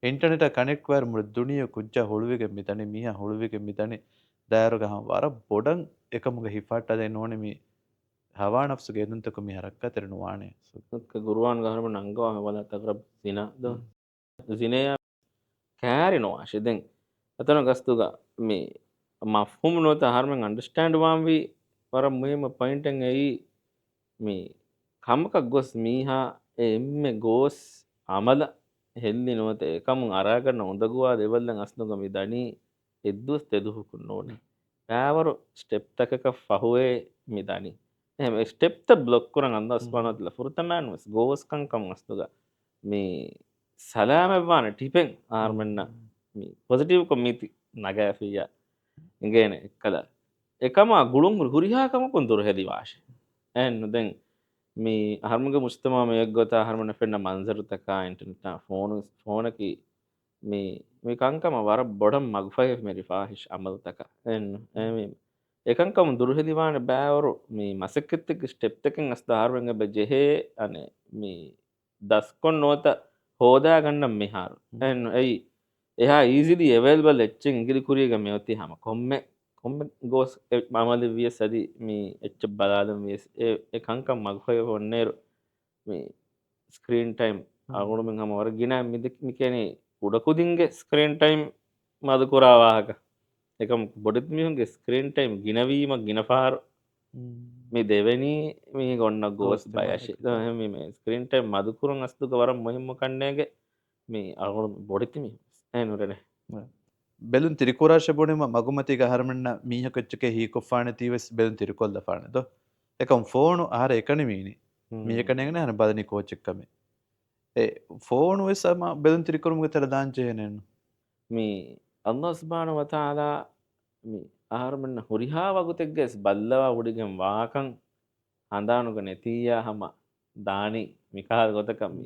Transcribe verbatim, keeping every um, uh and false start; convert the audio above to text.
އިންޓަނެޓާ ކަނެކްޓްވާއިރު މުޅި ދުނިޔެ ކުއްޖާ ހުޅުވިގެން މިދަނީ، މީހާ ހުޅުވިގެން މިދަނީ. ދާއިރުގަ ހަމަ ވަރަށް ބޮޑަށް އެކަމުގަ ހިފަހައްޓާދޭ ނޫނީ މި ހަވާ ނަފްސުގެ އެދުންތަކުން މީހާ ރައްކާތެރި ނުވާނެ. ގުރުއާންގަ އަހަރުމެން އަންގަވާ މި ވަލާ ތަގްރަބް ޒިނާ ދޯ. ޒިނޭއާ ކާރި ނުވާށި. ދެން އަތަނަށް ގަސްތުގަ މި މަފްހޫމު ނުވަތަ އަހަރުމެން އަންޑަސްޓޭންޑް ވާންވީ ވަރަށް މުހިއްމު ޕޮއިންޓެއް އެއީ، މި ކަމަކަށް ގޮސް މީހާ އެ އެންމެ ގޯސް އަމަލަށް ހެއްލި ނުވަތަ އެކަމުން އަރާގަންނަ އުނދަގޫވާ ލެވެލްއެއް އަސްލުގަ މި ދަނީ އެއްދުވަސް ދެދުވަހަކުން ނޫނީ. ބައިވަރު ސްޓެޕްތަކަކަށް ފަހުވޭ މި ދަނީ. އެހެން އެ ސްޓެޕްތައް ބްލޮކް ކުރަން އަﷲ ސުބްޙާނަހޫ ވަތަޢާލާ ފުރަތަމައިން ވެސް ގޯސް ކަންކަމުން އަސްލުގަ މި ސަލާމަތްވާނެ ޓިޕެއް އަހަރުމެންނަށް މި ޕޮޒިޓިވްކޮށް މީތި ނަގާފިއްޔާ އިނގޭނެ އެއްކަލަ. އެކަމާ ގުޅުން ހުރި ހުރިހާ ކަމަކުން ދުރުހެލިވާށޭ. އެހެން ނު ދެން މި އަހަރުމެންގެ މުޖްތަމަޢު މި އެއްގޮތަށް އަހަރުމެންނަށް ފެންނަ މަންޒަރުތަކާ އިންޓަނެޓާ ފޯނު، ފޯނަކީ މި، މި ކަންކަމަށް ވަރަށް ބޮޑަށް މަގުފަހިވެފަ މި ފާހިޝް އަމަލުތަކަށް. އެހެން ނު، އެ މި، އެކަންކަމުން ދުރުހެލިވާނެ ބައިވަރު މި މަސައްކަތްތަކެއްގެ ސްޓެޕްތަކެއް އަސްލު އަހަރުމެން އެބަ ޖެހޭ އަނެއް މި ދަސްކޮށް ނުވަތަ ހޯދާގަންނަން މިހާރު. އެހެން އެއީ އެހާ އީޒިލީ އެވެލްބަލް އެއްޗެއް އިނގިލި ކުރީގަ މިއޮތީ ހަމަ ކޮންމެ، ކޮންމެ ގޯސް އެ އަމަލެއް ވިޔަސް އަދި މި އެއްޗެއް ބަލާލަން ވިޔަސް އެ، އެ ކަންކަން މަގުފަހި އޮންނޭރު މި ސްކްރީން ޓައިމް އަޅުގަނޑުމެން ހަމަ ވަރަށް ގިނަ މި ދެ-، މި ކިޔަނީ ކުޑަކުދިންގެ ސްކްރީން ޓައިމް މަދުކުރާ ވާހަކަ. އެކަމަކު ބޮޑެތި މީހުންގެ ސްކްރީން ޓައިމް ގިނަވީމަ ގިނަ ފަހަރު މި ދެވެނީ މީހެއްގެ އޮންނަ ގޯސް ބަޔަށި. އެހެންވީމަ ސްކްރީން ޓައިމް މަދުކުރުން އަސްލުގަ ވަރަށް މުހިއްމު ކަންނޭގެ މި އަޅުގަނޑު ބޮޑެތި މީހުން އެ ނުރެނެ. ބެލުން ތިރިކުރާށޭ ބުނީމަ މަގުމަތީގަ އަހަރުމެންނަށް މީހަކު އެއްޗެކޭ ހީކޮށްފާނެތީ ވެސް ބެލުން ތިރިކޮށްލަފާނެ ދޯ. އެކަމް ފޯނު އަހަރެން އެކަނިވީނީ. މީހަކަށް ނޭނގެނީ އަހަރެން ބަލަނީ ކޯޗެއްކަމެއް. އެ ފޯނު ވެސް ހަމަ ބެލުން ތިރިކުރުމުގެ ތެރެ ދާން ޖެހޭނެއްނު. މި އަﷲ ސުބްޙާނަހޫ ވަތަޢާލާ މި އަހަރުމެންނަށް ހުރިހާ ވަގުތެއްގަ ވެސް ބައްލަވާ ވޮޑިގެން ވާކަން ހަނދާނުގަ ނެތިއްޔާ ހަމަ ދާނީ މިކަހަލަ ގޮތަކަށް މި